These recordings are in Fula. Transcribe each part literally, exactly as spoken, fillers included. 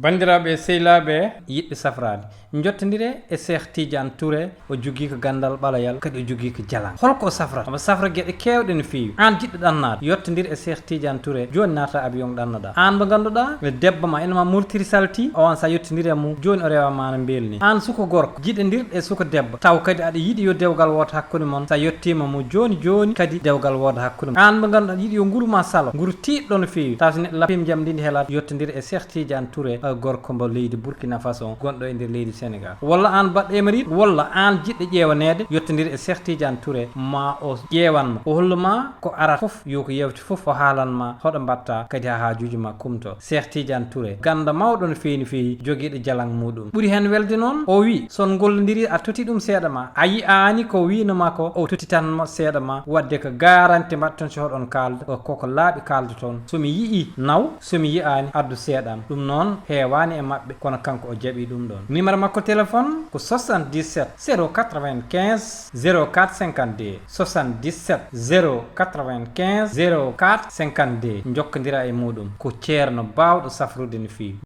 Banndiraaɓe e sehilaaɓe yiɗɓe safraade, njottondire e Cheikh Tidiane Touré. O jogii ko ganndal ɓalayal, kadi o jogii ko jalan. Hol ko o safrata? Omo safra geɗe keewɗe no feewi. Aan jiɗɗo ɗannaade, yottondir e Cheikh Tidiane Touré. Jooni naata avion ɗannoɗaa. Aan mo ngannduɗaa, debbo ma ene ma murtiri salti, o on sa yottondir e mum, jooni o rewa ma no mbelni. Aan suka gorko, jiɗondir e suka debbo, taw kadi aɗa yiɗi yo dewgal wood hakkunde mon, sa yottiima mo jooni jooni, kadi dewgal wooda hakkunde mon. Aan mo ngannduɗaa, yiɗi yo nguru ma salo, nguru tiiɗɗo no feewi, taw so neɗɗo lappiima jam ndi ndi helaat, yottondir e Cheikh Tidiane Touré, eh, gorko mbo leydi Burkina Faso, gonɗo e nder leydi Sénégal. Walla aan baɗɗo émérite, walla aan jiɗɗo ƴeewaneede, yottondir e Cheikh Tidiane Touré, ma o ƴeewan ma, o holla ma ko arata fof, yo ko yawti fof, o haalan ma hoɗo mbaɗta, kadi haa haajuuji ma kumto. Cheikh Tidiane Touré, gannda mawɗo no feewi no feewi, jogiiɗo jalan muuɗum. Ɓuri heen welde noon, o wi, so on ngollondiri, a totti ɗum seeɗa ma, a yi'aani ko wiino ma ko, o tottitan mo seeɗa ma, waɗde ko garanti mbaɗton so hoɗon kaalda, ko, ko laaɓi kaaldoton. So mi yi'ii, naw, so mi yi'aani, addu seeɗa am. Ɗum noon heewaani e maɓɓe, kono kanko o jaɓii ɗum ɗoon. Numéro makko téléphone ko soixante-dix-sept zéro quatre-vingt-quinze zéro quatre cinquante-deux, soixante-dix-sept zéro quatre-vingt-quinze zéro quatre cinquante-deux. Njokkondira e muuɗum. Ko ceerno baawɗo safrude no feewi.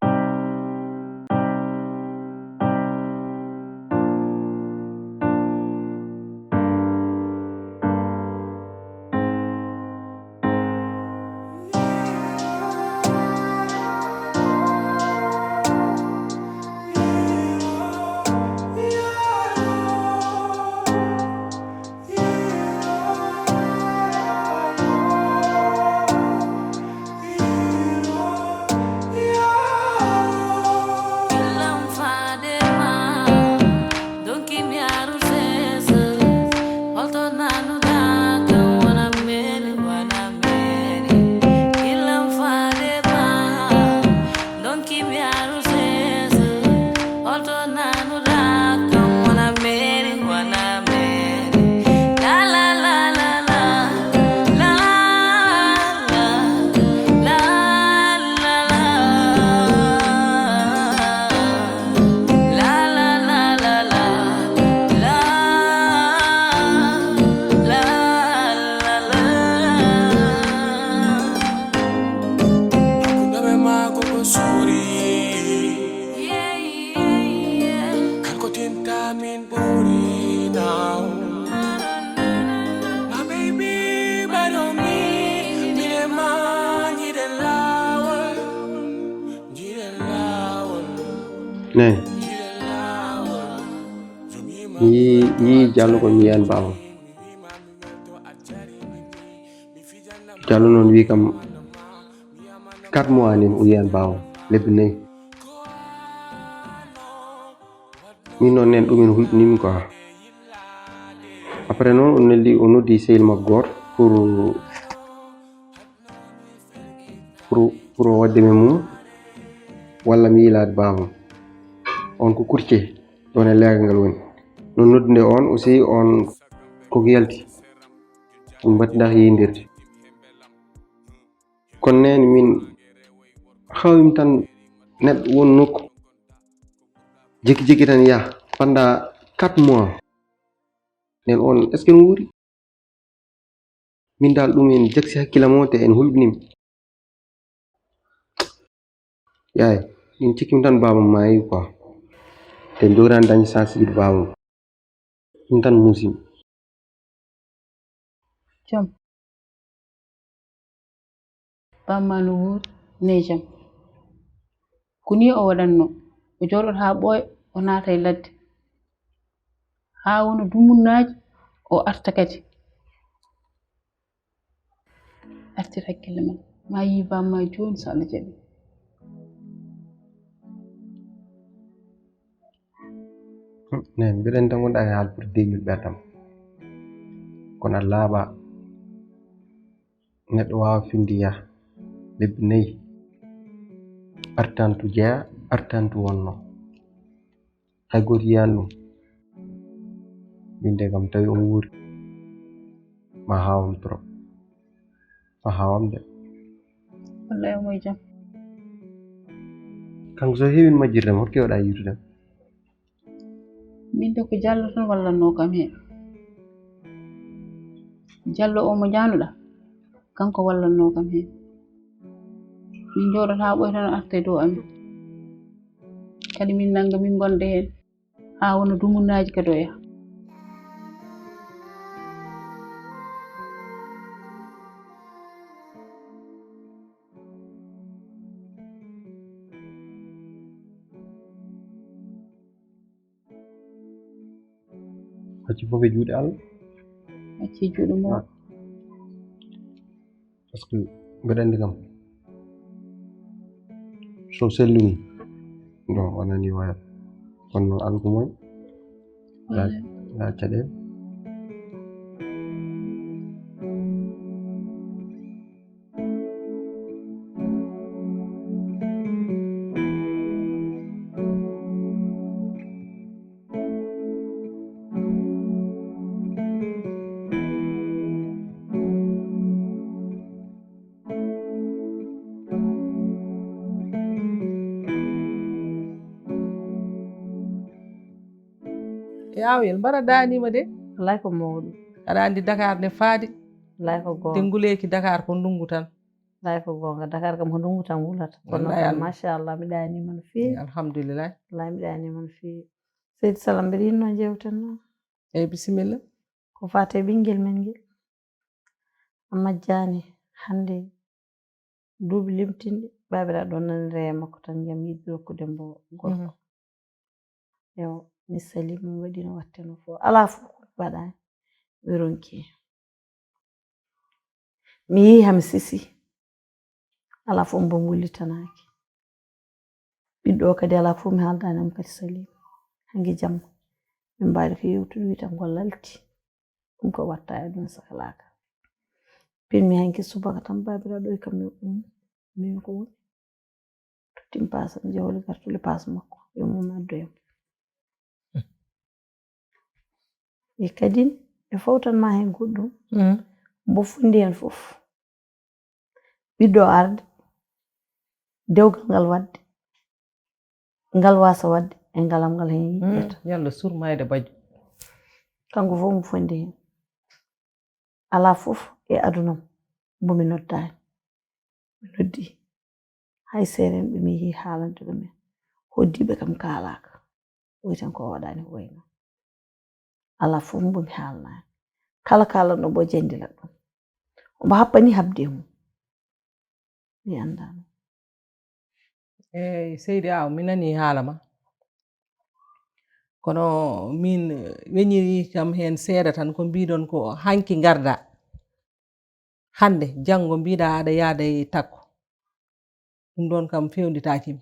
Hakkunde maako ko suuri. Kanko tinta min ɓuri now. My baby, but on me, mine ma, jiɗen laawol, jiɗen laawol. Ne. Jiɗen laawol. Mi yii, mi yii Jallo ko mi yiyan baaba. Jallo noon wi kam, quatre mois ni o yiyan baaba, lebbi nayi. Min noon nen ɗumen hulɓinimi quoi. Après noon o neldi, o noddi sehil makko gooto pour, pour, pour o waɗde men mum, walla mi yiilaade baaba. On ko courtier, ɗon e leegal ngal woni. No noddude on aussi, on koko yalti. On mbattindaaka yiydirde. Kono neene min hawimi tan neɗɗo won nokku. Jekki jekki tan yaha. Pendant quatre mois. Nden on, est-ce que no wuuri? Min dal ɗum en jaksi hakkillam o te en hulɓinimi. Yaay, min cikkimi tan baabam maayi quoi. Te jogorani dañde chance yiide baabam. Ɗum tan muusimi. Jam. Bamma no wuuri, ne jam. Ko ni o waɗatno, o jooɗoto haa ɓooya, o naata e ladde. Haa wona dumunnaaji, o arta kadi. Artir hakkille ma. Ma yii bamma jooni so Allah jaɓi. Ne, mbiɗen tan wonɗa e haaldude deeƴol ɓerdam. Kono a laaɓa, neɗɗo waawa findi yaha lebbi nayi. Artantu jeya, artantu wonno. Hay gooto yiyaani ɗum. Min de kam tawi omo wuuri. Ma haawam trop. Ma haawam de. Wallay omo e jam. Kanko so heewino majjirde mo, hoto keewɗa yiitude? Min de ko Jallo tan wallatnoo kam heen. Jallo o mo njaanuɗaa, kanko wallatnoo kam heen. Min njooɗoto haa ɓooya tan o arta e dow amin. Kadi min nannga min ngonda heen haa wona dumunnaaji kadi o yaha. Hacci fof e juuɗe Allah. Hacci juuɗe mo. Parce que mbeɗa anndi kam so sellini ɗo wonani waya kono noon alko moy la caɗel. Yaawel mbara daanima de. Wallaay ko mawɗum. Aɗa anndi Dakar ne faadi. Wallaay ko goonga. De nguleeki Dakar ko ndungu tan. Wallaay ko goonga. Dakar kam ko ndungu tan wulata. Kono machallah mi ɗaanima no feewi. Alhamdulillah. Wallaay mi ɗaanima no feewi. Seydi Salam mbiɗa yinnoo njeewten noon. Eeyi bisimilla. Ko faati e ɓinngel men ngel. A majjaani hannde duuɓi limtinɗi baabiraaɗo ɗon nanire e makko tan jam yiɗi rokkude mbo gorko. Yo mi salii mo mi waɗii no waɗtee no fof alaa fof ko mi waɗaani mi ronki. Mi yehi haa mi sisi alaa fof mbo mi wullitanaaki. Ɓiɗɗo o kadi alaa fof mi haaldaani mo kadi salii mo. Hanki jamma min mbaadi ko yewtude wii tan ko lalti. Ɗum ko watta e ɗum sahalaaka. Pinmi hanki subaka tan baabiraaɗo e kam mi um min ko woni. Tottin paasa mi jawli gartuli paasa makko yo mum addoyam. E kadin ɓe fawtan ma heen goɗɗum mbo fundi heen fof. Ɓiɗɗo arde dewgal ngal waɗde ngal wasa waɗde e ngalam ngal heen yiɗata. Yalla surmayde bajjo. Kanko fof mo fondi heen. Alaa fof e aduna am mbo mi noddaani. Mi noddii hay seerenɓe mi yehii haalande ɗumen. Hoddiiɓe kam kaalaaka. Oyi tan ko waɗaani ko wayi noon. Alaa fof mbo mi haalnaani. Kala kaalanɗo mbo janndilat ɗum. Omo happani haɓde e mum. Mi anndaano. Eey seydi Aw mi nanii haala ma. Kono miin weñirii kam heen seeɗa tan ko mbiiɗon ko hanki ngardaa. Hannde janngo mbiiɗaa aɗa yahda e Takko. Ɗum ɗoon kam fewnditaaki mi.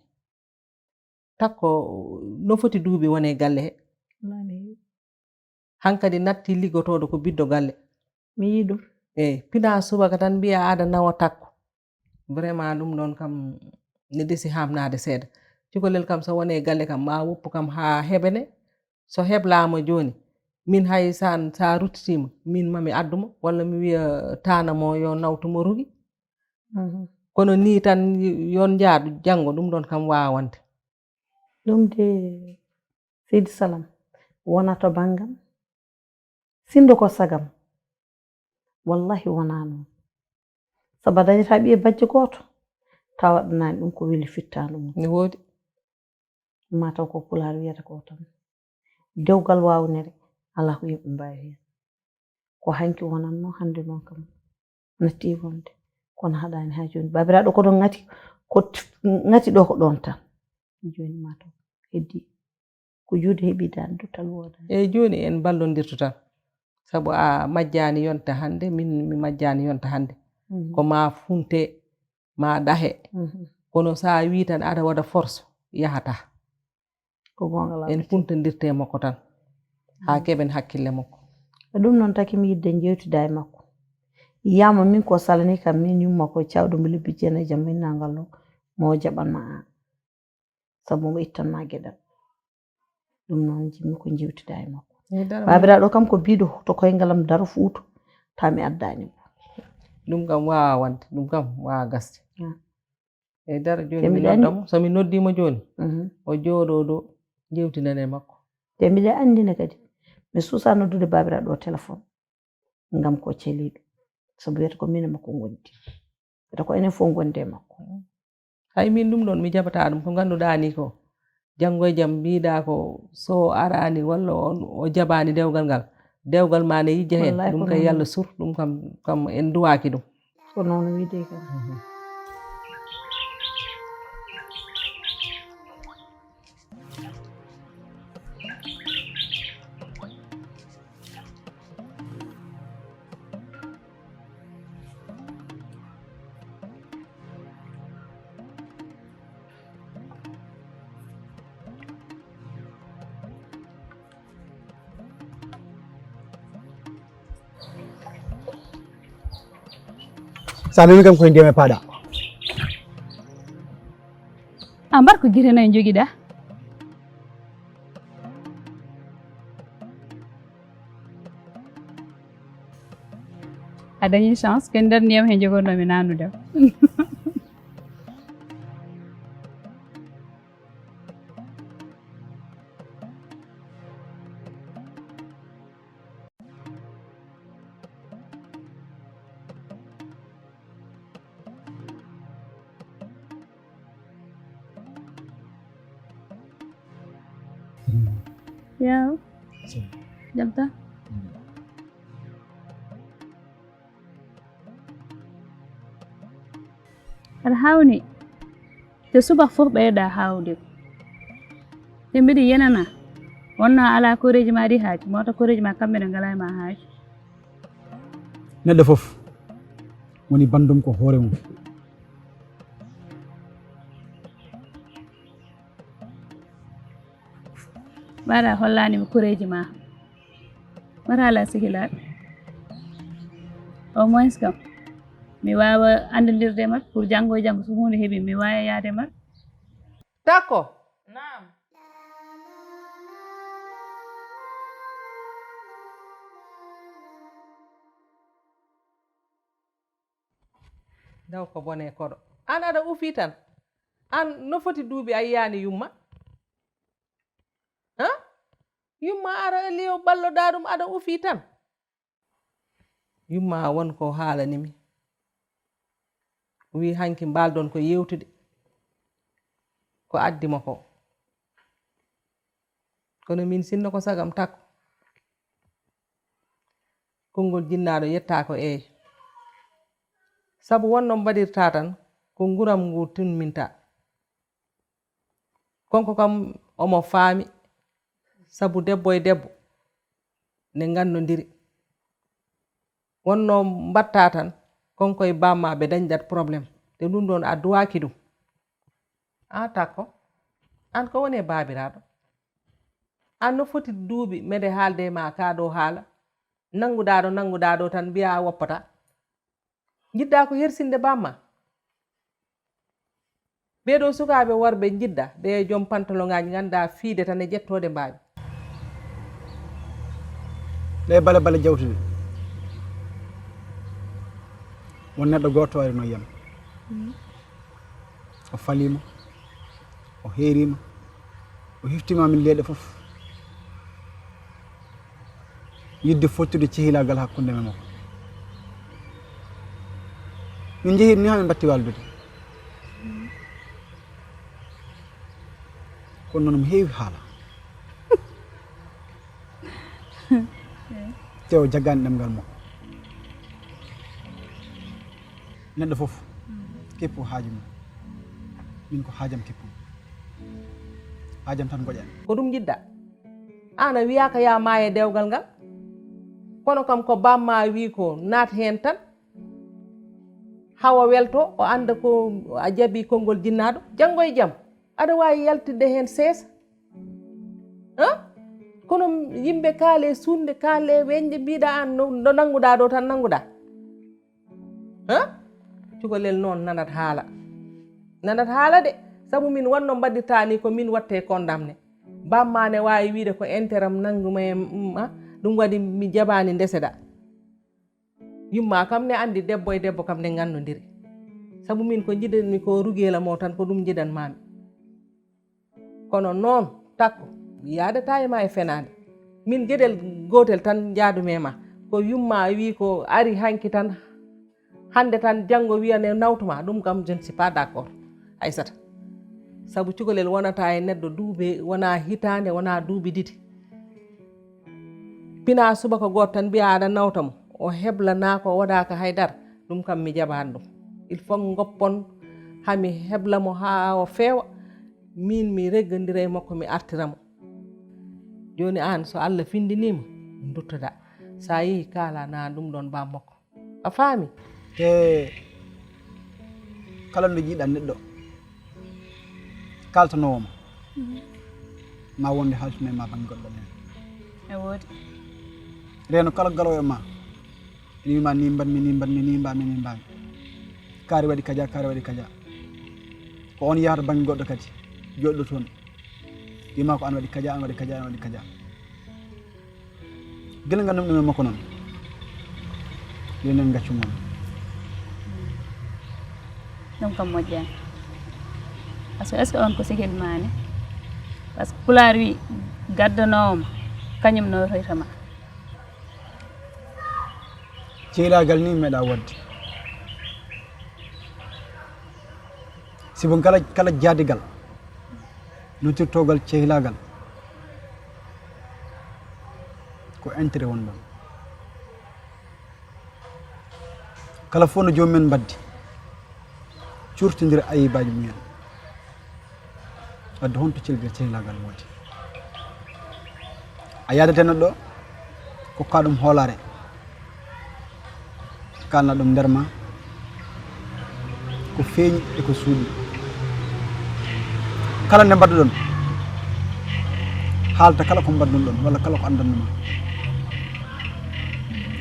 Takko no foti duuɓi woni e galle he. Hankadi natti liggotooɗo ko biddo galle. Mi yii ɗum. Eey, pinaa subaka tan mbiyaa aɗa nawa Takko. Vraiment ɗum ɗoon kam ne desi haamnaade seeɗa. Cukalel kam so woni e galle kam maa woppu kam haa heɓene. So heblaama jooni min hay so a ruttitiima min ma mi addu mo walla mi wiya taana mo yo nawtu mo rugi. Kono nii tan yon njaadu janngo ɗum ɗoon kam waawaa wonde. Ɗum de seydi salam wonaa to banngam sinndo ko sagam. Wallahi wonaa noon. Sabu a dañataa ɓiye bajjo gooto tawa waɗanaani ɗum ko weli fittaandu mum. Ne woodi. Maa taw ko pulaar wiyata ko tan. Dewgal waawnere alaa ko yimɓe mbaawi heen. Ko hanki wonatnoo hannde noon kam natti wonde kono haɗaani haa jooni. Baabiraaɗo ko ɗo ŋati ko ŋati ɗo ko ɗoon tan. Jooni maa taw heddii. Ko juuɗe heɓi daande duttal woodaani. Eey jooni en mballondirtu tan sabu a majjaani yonta hannde min mi majjaani yonta hannde ko maa funte maa ɗahe kono so a wii tan aɗa waɗa force yahataa. Ko goonga laawol. En funtondirte makko tan haa keɓen hakkille makko. E ɗum noon taki mi yidde njeewtida e makko. Yiyaama min ko salanii kam min yumma ko cawɗo mo lebbi jeenayi jam innangal ɗo mo o jaɓan ma aan. Sabu omo ittanmaa geɗal. Ɗum noon njiɗmi ko njeewtidaa e makko. Baabiraaɗo kam ko biiɗo to koyngal am daro fuuto tawa mi addaani mo. Ɗum kam waawaa waɗde, ɗum kam waawaa gasde. Eey daro jooni mi nodda mo, so mi noddii mo jooni o jooɗoo ɗo njeewtinden e makko. Te mbiɗa anndina kadi mi suusaa noddude baabiraaɗo o téléphone. Ngam ko celiiɗo sabu wiyata ko min e makko ngondi wiyata ko enen fof ngondi e makko. Hay min ɗum ɗoon mi jaɓataa ɗum ko ngannduɗaa nii ko Janngo e jam mbiɗa ko so araani walla on o jabaani dewgal ngal, dewgal ma ne yijja heen. Wallaay ɗum ko kay noon. Yalla sur ɗum kam, kam en duwaaki ɗum. Ko noon wiyde kam. Sa memi kam koye ndiyam e paaɗa. A mbar ko gite nayi jogiɗa. A dañi chance, ko nder ndiyam he jogornomi nanude. Yaw. Jam tan. Aɗa hawni. Te subaka fof ɓeyɗa hawde. Te mbiɗa yenana. Wonno ala koreji ma ɗi haaju. Mawta koreji ma kamɓe ne ngala e ma haaju. Neɗɗo fof woni bandum ko hoore mum. Mbaɗa hollani mi koreji ma. Mbaɗa ala sihilaɓe. Au moins kam mi wawa andodirde mat pour janngo e janngo so hunde heeɓi mi wawa yaade mat. Takko. Naam. Daw ko bone koɗo. An aɗa ufi tan. An no foti duuɓi a yiyaani yumma? Ha? Yumma ara e liyo balloɗa ɗum aɗa ufi tan. Yumma won ko haalani mi. Wi hanki mbaaldon ko yewtude. Ko addi mo ko. Kono min sinno ko sagam takko. Konngol jinnaaɗo yettaa ko eey. Sabu wonno mbaɗirta tan ko nguram ngu timminta. Konko kam omo faami sabu debbo e debbo ne ngannondiri. Wonno mbatta tan konko e bamma ɓe dañdat problème te ɗum ɗon a duwaki ɗum. A takko an ko woni e baabiraaɗo? An no foti duuɓi mede haalde e ma ka ɗo haala nannguɗa ɗo nannguɗa ɗo tan mbiya a woppata. Njiɗɗa ko hersinde bamma. Ɓeeɗo sukaaɓe worɓe njiɗɗa ɓe joom pantoloŋaaji ngannda fiide tan e ƴettoode mbaawi. Ɗe bale bale jawtude won neɗɗo gooto ari no yam. O faliima, o heeriima, o heftiima min leeɗe fof. Yidde fottude cehilaagal hakkunde men makko. Min njehii ni haa min mbatti waldude. Kono noon mi heewi haala. Te o jaggaani ɗemngal makko. Neɗɗo fof keppu haaju mum. Min ko haajam keppu. Haajam tan ngoƴa. Ko ɗum njiɗɗa? Aan a wiyaaka yaa maaye dewgal ngal. Kono kam ko bamma wii ko naat heen tan. Hawa welto o annda ko a jaɓi konngol jinnaaɗo. Janngo e jam aɗa waawi yaltinde heen seesa. Kono yimɓe kaale suunde kaale weñde mbiɗa aan no nannguɗa ɗo tan nannguɗa. Cukalel noon nanat haala. Nanat haala de. Sabu min wonno mbaɗirta ni ko min watte condamné. Bamma ne waawi wiide ko interam nannguma e ma ɗum waɗi mi jaɓani ndeseɗa. Yumma kam ne anndi debbo e debbo kam ne ngannondiri. Sabu min ko njiɗanmi ko rugeela mo tan ko ɗum njiɗanmami. Kono noon takko mi yaadata e ma e fenaande. Min geɗel gootel tan njaadumi e ma. Ko yumma wii ko ari hanki tan hannde tan janngo wiyane nawtuma ɗum kam je ne suis pas d'accord. Aysata. Sabu cukalel wonata e neɗɗo duuɓi, wona hitaande, wona duuɓi didi. Pina subaka gooto tan mbiya aɗa nawta mo, o heblanaa ko o waɗaaka hay dara, ɗum kam mi jaɓaani ɗum. Il faut ngoppon haa mi hebla mo haa o feewa, miin mi reggondira e makko, mi artira mo. Jooni aan, so Allah findinii ma, duttoɗaa. So a yehii kaalana ɗum ɗoon bammakko. A faami? Te kala nde njiɗa neɗɗo kaltanowo ma ma wonde haltino e ma bangge goɗɗo ɗen. E woodi. Reeno kala galowo e ma ene wima ni mbanmi ni mbanmi ni mbami ni mbami. Kaari waɗi kaja, kaari waɗi kaja. Ko on yahata bangge goɗɗo kadi, joɗɗo toon wima ko an waɗi kaja, an waɗi kaja, an waɗi kaja. Gila ngandum ɗum e makko noon. Yo nen gaccu mon. Ɗum kam moƴƴani. Parce que est ce que on ko sehil mani? Parce que pulaar wi gaddanowoma kañum nawtoyta ma. Cehilagal ni meeɗa wadde. Sibu kala kala jaadigal notirtogal cehilagal ko intérêt won ɗon. Kala fof no joomum en mbaddi curtodira ayibaji mumen. Wadde honto celgel cehilagal woodi? A yaadata neɗɗo kokka ɗum hoolare, kalna ɗum nder ma ko feeñi e ko suuɗi. Kala nde mbaɗɗoɗon haalta kala ko mbaɗɗon ɗon walla kala ko anndanno ma.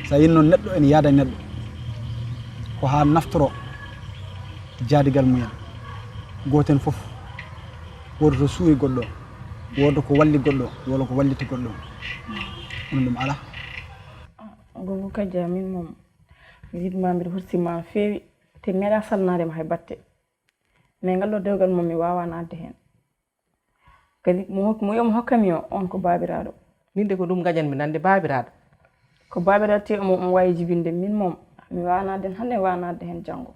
So a yinno neɗɗo ene yaada e neɗɗo ko haa naftoro jaadigal mumen. Gooto heen fof wooda to suuri goɗɗo, wooda ko walli goɗɗo walla ko walliti goɗɗo. Kono ɗum alaa. Gongo kajja min moom mi yiɗma mbiɗa hortima no feewi te mi meeɗa salnade ma hay batte mais ngal ɗo dewgal moom mi wawa nadde heen kadi mo hok- mo yomo hokkami o on ko babiraɗo. Min de ko ɗum gaƴanmi nande babiraɗo. Ko babiraɗo te omo omo wawi jibinde min moom mi wawa nadde heen hande mi wawa nadde heen janngo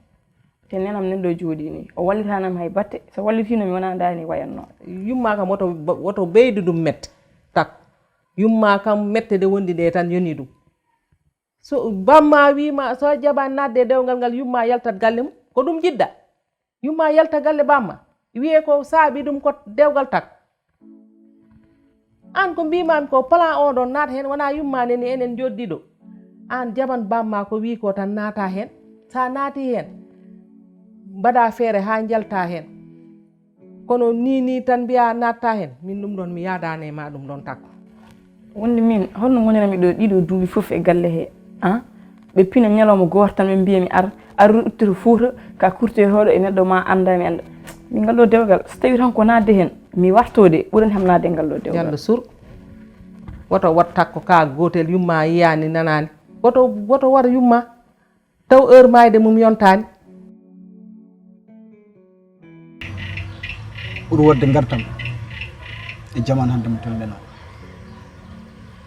te nenam nen ɗo jooɗi ni o wallitanam hay batte so wallitino mi wona dani wayanno. Yumma kam woto woto ɓeydu ɗum mette takko. Yumma kam mette ɗe wondi ɗe tan yoni ɗum. So bamma wima so jaɓani nadde e dewgal ngal yumma yaltat galle mum ko ɗum jiɗɗa. Yumma yalta galle bamma wiye ko saabi ɗum ko dewgal tak. An ko mbimami ko plan o ɗon naata hen wona yumma neni enen joddi ɗo. An jaɓan bamma ko wi ko tan naata hen sa naati hen mbaɗa feere ha jalta hen. Kono ni ni tan mbiya natta hen min ɗum ɗon mi yadani e ma ɗum ɗon takko. Wonde min holno gonirami ɗo ɗiɗo duuɓi fof e galle he an ɓe pina ñalawma gooto tan ɓe mbiya mi ar ar ittoto fouta ka courtier hoɗo e neɗɗo ma anda mi anda min ngal ɗo dewgal so tawi tan ko nadde hen mi warto de ɓurani ham nadde ngal ɗo dewgal. Yalla sur woto wat takko ka gotel yumma yiyani nanani woto woto war yumma. Taw heure mayde mum yontaani. Ɓuri wodde ngartam e jaman hannde mo tolɗen o.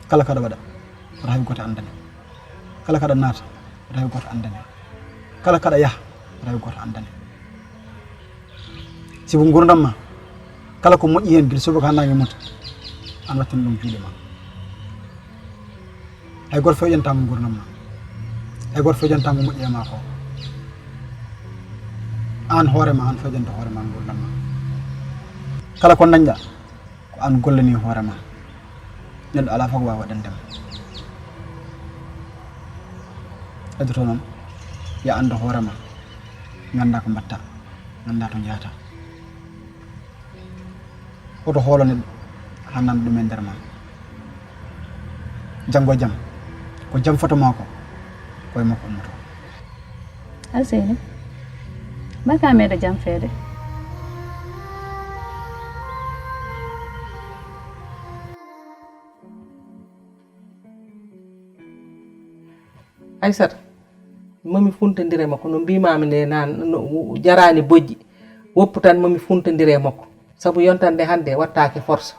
Kala kaɗa waɗa wata hay gooto anndane. Kala kaɗa naata wata hay gooto anndane. Kala kaɗa yaha wata hay gooto anndane. Sibu nguurndam ma kala ko moƴƴi heen gila subaka haa naange muta an wattani ɗum juuɗe ma. Hay goto feƴantama gurdam ma. Hay goto feƴantama moƴƴe ma ko an hoorema an feƴanta hoorema gurdam ma. Kala ko dañɗa ko an gollani hoorema. Neɗɗo ala fof ko wawi waɗandema. Heddoto noon ya anda hoorema ganda ko mbatta ganda to jahata. Hoto hoolo neɗɗo haa nana ɗum e nder ma. Janngo e jam, ko jam foto maa ko, ko e makko ummoto. Alseyni, mbaa ka meeɗa jam feede? Aysata, mami funtondire makko no mbimami nde nan jarani bojji woppu tan mami funtondire makko sabu yontande hande wattake force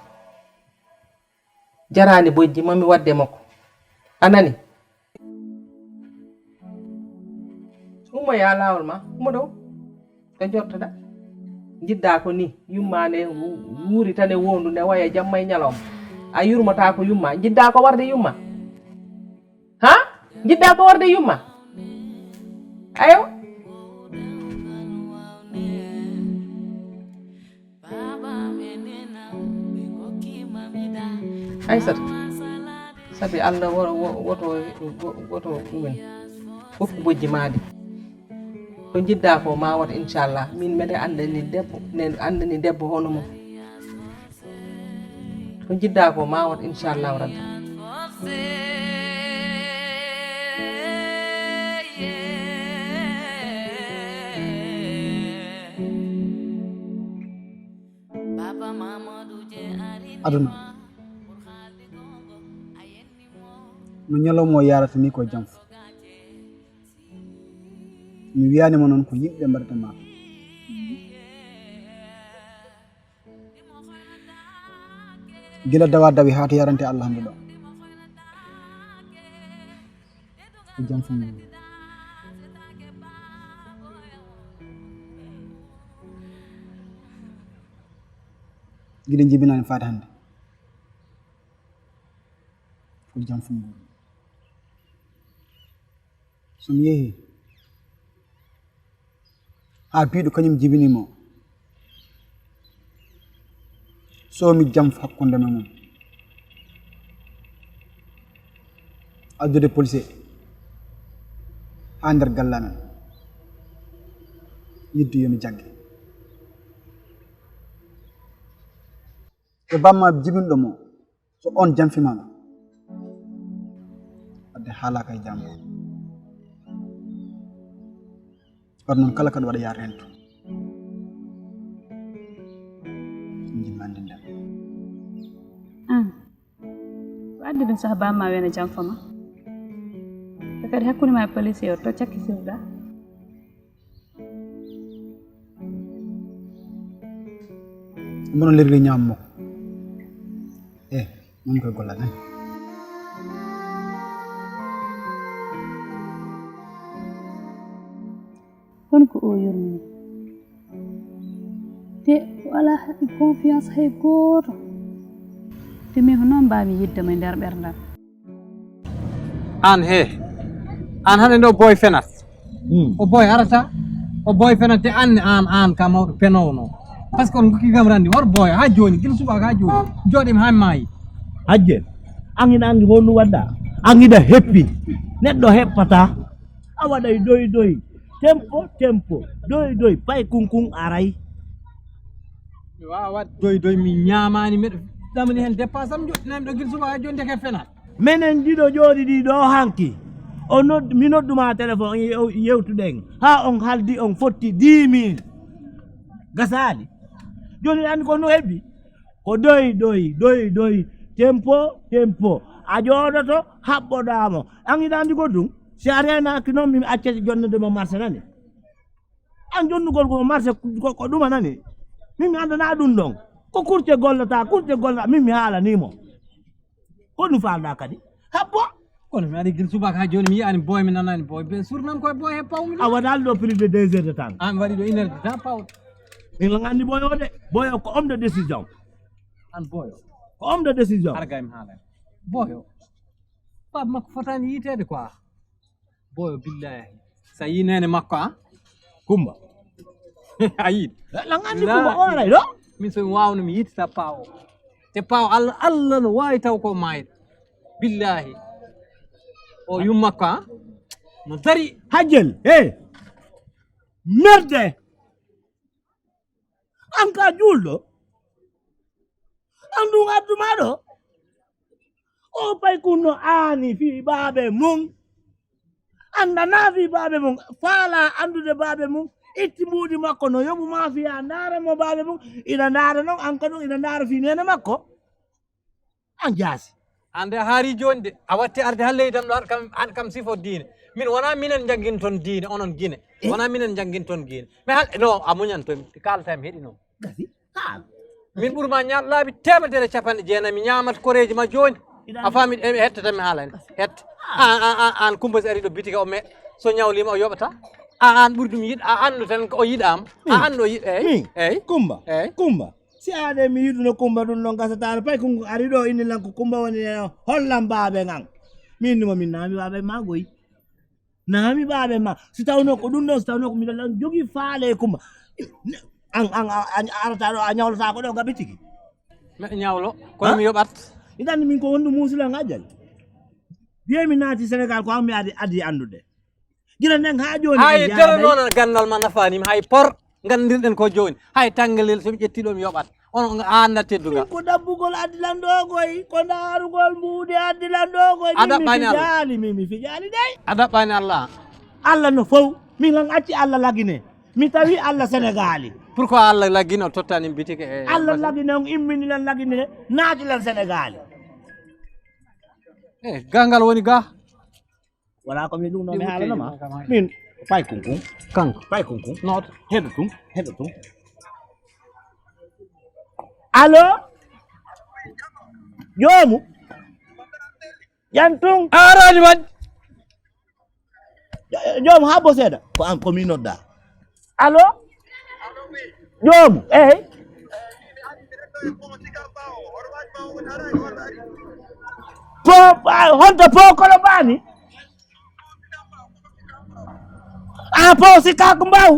jarani bojji mami wadde makko anani ummo ya lawol ma ummo ɗo ɗo jottoɗa Njiɗɗa ko ni yumma ne wu- wuuri tan e wondu ne waya jamma e ñalawma. A yurmata ko yumma. Njiɗɗa ko warde yumma. Ha? Njiɗɗa ko warde yumma. Ayo. Aysata, sabi Allah wo- wo- woto wo- woto ɗumen. Hokku bojji maadi. Ko njiɗɗa ko ma wat inchallah. Min mbeɗa andani debbo, ne andani debbo hono mo. Ko njiɗɗa ko ma wat inchallahu rabbi. Aduna no ñalawma o yarata ni ko jam fu. Mi wiyanima noon ko yimɓe mbaɗata ma. Gila dawa dawi haa to yarante Allah hannde ɗo. Ko jam fu mum. Giɗo jibinani faade hannde. Ko jam fu mum. So mi yehii haa biiɗo kañum jibinii mo, soomi jam hakkunde men mum. Addude police haa nder galle amen, yidde yo mi jagge. E bamma jibinɗo mo, so on janfimaama, wadde haalaka e jam o. Wadde noon kala kaɗo waɗa yaa rento. Jimmande nden. An, ko addi ɗum saha bamma wena janfoma? Ko kadi hakkunde ma e police o to cakki sirda. Mbono lerli ñaam mo. Eh, mun koy golla nan. Kono ko o yurmi te wala haɓi confiance hay gooto. Te min hono mbami yiddemo e nder ɓerdam. An he, an hande ɗo boy fenat. O boy arata, o boy fenat te an an an ka mawɗo penowno. Parce que on gokki kam randi hor boy ha joni gila subaka ha joni. Joɗim ha maayi. Hajje, an ina andi honɗum wadda? An ina heppi. Neɗɗo heppata. A waɗay doy doy. Tempo tempo. Doy doy. Pay kunkun aray. Mi wawa wat doy doy mi ñamani miɗo ɗamani hen dépense am joɗɗinami ɗo gila subaka ha joni deke fenat. Menen ɗiɗo jooɗiɗi ɗo hanki. O nod, mi nodduma téléphone yew- yewtuɗen. Ha on haldi on fotti dix mille. Gasali. Joni an ko no hebbi? Ko doy doy doy doy. Tempo tempo. A jooɗoto haɓɓoɗamo. An ina andi goɗɗum? Si a renaki noon mi accete jonnudema marché nani. An jonnugol ko marché ko ɗuma nani. Min mi andana ɗum ɗon. Ko courtier gollata, courtier gollata min mi haalanimo. Ko ɗum falɗa kadi? Habbo. Kono mi ari gila subaka ha joni mi yiyani boy mi nanani boy be surnam koye boy he pawmi. A waɗali ɗo plus de deux heures de temps. An waɗi ɗo une heure de temps paw. Ina gandi boy o de. Boy o ko homme de décision. An boy o. Ko homme de décision. Har gay mi haalani. Boy o. Baba makko fotani yitede quoi. Boyo billahi. Sa yi nene makko a? Kumba. A yi. Lan andi kumba o aray ɗo. Min so mi wawno mi yitita pawo. Te pawo Allah Allah no wawi taw ko mayɗo. Billahi. O yum makko a? No dari. Hajjel. Hey. Merde. An ka juulɗo. An ɗum adduma ɗo. O paykun no aani fii baabe mum. Andana fii baabe mum. Faala andude baabe mum. Itti mbuuɗi makko no yoɓu ma fiya ndaara mo baabe mum. Ina ndaara non an ko ɗum ina ndaara fii nene makko. An jaasi. Hande a haari joni de a watti arde ha leydi am ɗo aɗa kam aɗa kam sifo diine. Min wona minen jangguinton diine onon Guinée. Wona minen jangguinton Guinée. Mi hal no a muñanto mi kalata mi heɗino. Gasi. Haal. Min ɓurma ñaat laabi temedere capanɗe jeenayi mi ñamat koreji ma joni. A faami e mi hettata mi haalani. Hetta. An an an an Kumba si ari ɗo bitike o me so ñawlima o yoɓata. A an ɓuri ɗum yiɗ, a anndo tan ko o yiɗaam. A Min? Anndo o yiɗ, eey. Min? Eey. Kumba. Eey. Kumba. Si aade mi yiɗuno Kumba ɗum ɗon gasataano. Pay ko ari ɗo inni lan ko Kumba woni e hollan baabe ngan. Min numa min naami baabe ma goy. Naami baabe ma. Si tawno ko ɗum ɗon, si tawno ko miɗo lan jogi faale e Kumba. An, an, a, a, arata ɗo, a ñawlata ko ɗo gaɓi tigi. Mi ñawlo, kono Ha? Mi yoɓat. Iɗan min ko wondu muusilan ajal. Biye mi naati Senegal ko an mi adi, adi anndude. Gila nden haa jooni Hay en tere jaadaay. Noon gandal ma nafaani mi hay por. Nganndirɗen ko jooni. Hay tanngalel so mi ƴetti ɗo mi yoɓat. On a annda teddungal. Ko ɗabbugol addi lan ɗo koy, ko ndaarugol mbuuɗi addi lan ɗo koy. A Min mi ɗaɓɓaani Allah. Fijaali, min mi fijaali dey. A ɗaɓɓaani Allah. Allah no fow. Min lan acci Allah lagine. Mi tawi Allah Senegaali. Pourquoi Allah laggino tottani bitike e Allah lagine on immini lan lagine naati lan Senegaali. Eh, gangal woni ga. Wala ko mi ɗum ɗo mi haalano ma. Min, pay kunkun. Kanko. Pay kunkun. Noot. Heɗo tun, heɗo tun. Allo? Joomu? Jan tun. A araani waɗ. Joomu, haa bo seeɗa. Ko an, ko mi nodda. Allo? Joomu, eey. Po, a, honto po Kolobani? A po Sikaku Mbaw?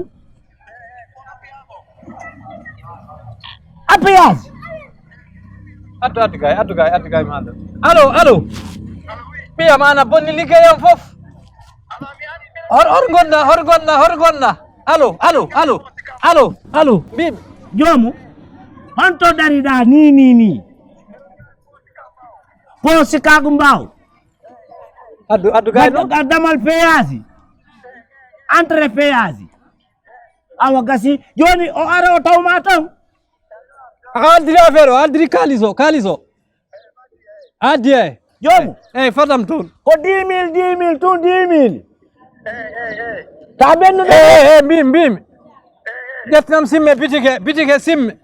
Appuyage. Addu, addu gay, addu gay, addu gay, ma addu. Allo, allo. Ɓiya ma ana bonni liggeyam fof. Hor, hor ngonɗa, hor ngonɗa, hor ngonɗa. Allo, allo, allo. Allo, allo. Mbiimi. Joomu, honto dariɗa ni, ni, ni? Po Sikaku Mbaw. Addu, addu gay no. Gaddo, gaddamal peyaasi. Entrée peyaasi. Awa gasi. Jooni o ara o tawma ton. A addiri affaire o, addiri kaalis o, kaalis o. Addi e. Joomu. Eey, fadam toon. Ko dix mille, dix mille, tun dix mille. Ta ɓennude. Eey, eey, eey, mbiimi, mbiimi. Ƴettanam simme bitike, bitike simme.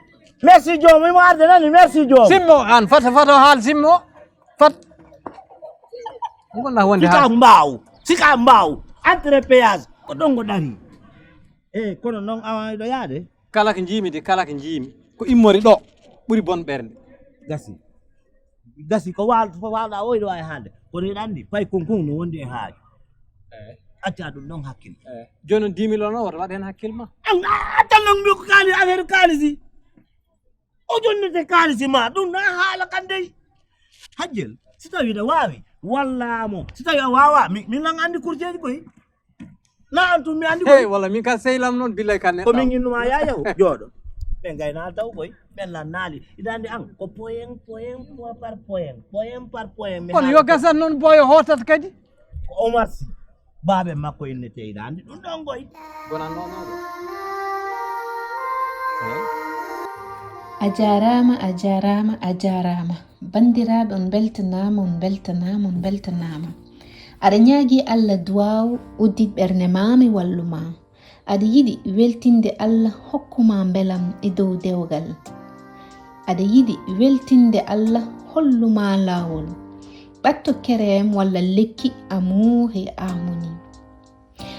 Merci joomu, imo arde nani, merci joomu. Simme o, an fata, fata o haal simme o. Fat. Ngonɗa wonde Sika haal. Mbaaw, Sika Mbaaw. Entrée péage, ko ɗon ngo dari. Eey, kono noon awa ɗo yaade. Kala ko njiimi de, kala ko njiimi, ko immori ɗo ɓuri bon ɓernde. Gasi. Gasi ko waal-, ko waalɗaa o, iɗo waawi haalde. Kono hiɗa anndi, pay kon kon no wondi e haaju. Eey. Acca ɗum ɗon hakkil. Eey. Jooni noon dix mille o noon, woto waɗ heen hakkil ma. An, a, a, tan noon mbi ko kaali, affaire kaalisi. O jonnete kaalisi ma, ɗum na haala kan dey. Hajjel, si tawi hiɗa waawi, walla mo. Si tawi a waawaa, mi, mi nan anndi kurjeeji koy. Na an tun mi anndi Hey, koy. Walla min ka sehil am noon, billay ka neɗɗo. Ko min innuma yaa yaw, jooɗo. Ɓe ngayna taw koy, ɓen lan naali. Iɗa anndi an, ko poyen, poyen, point par poyen, point par point. Mi Kono haala yo ko gasan noon, boyo hootat kadi. Ko Omar Sy. Baaɓe makko innete, iɗa anndi ɗum ɗon koy. Bonan noon, noon. Eey. A jaaraama, a jaaraama, a jaaraama. Banndiraaɓe, on mbeltanaama, on mbeltanaama, on mbeltanaama. Aɗa ñaagii Allah duwaaw, uddit ɓernde maa, mi wallu maa. Aɗa yiɗi weltinde Allah, hokku maa mbelam e dow dewgal. Aɗa yiɗi weltinde Allah, hollu maa laawol. Ɓatto kerem walla lekki Amour et Harmonie.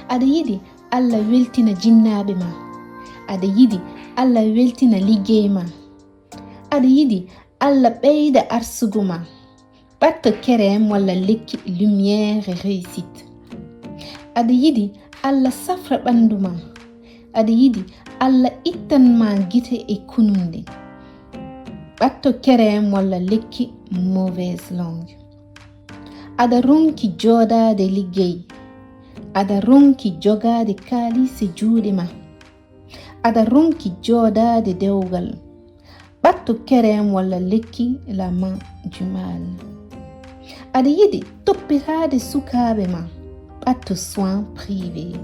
Aɗa yiɗi Allah weltina jinnaaɓe maa. Aɗa yiɗi Allah weltina liggey maa. Aɗa yiɗi Allah ɓeyda arsugu maa. Ɓatto kerem walla lekki Lumière et Réussite. Aɗa yiɗi Allah safra ɓanndu maa. Aɗa yiɗi Allah ittan maa gite e kununde. Ɓatto kerem walla lekki Mauvaise Langue. Aɗa ronki jooɗaade liggey. Aɗa ronki jogaade kaalis e juuɗe maa. Aɗa ronki jooɗaade dewgal. Ɓatto kerem walla lekki La Main du Mal. Aɗa yiɗi toppitaade sukaaɓe maa. Ɓatto soin privé.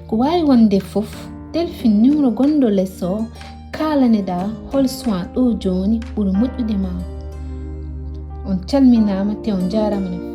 Ko waawi wonde fof, telfin numéro gonɗo les o, kaalaneɗaa hol soin ɗo jooni ɓuri moƴƴude maa. On calminaama te on njaaraama no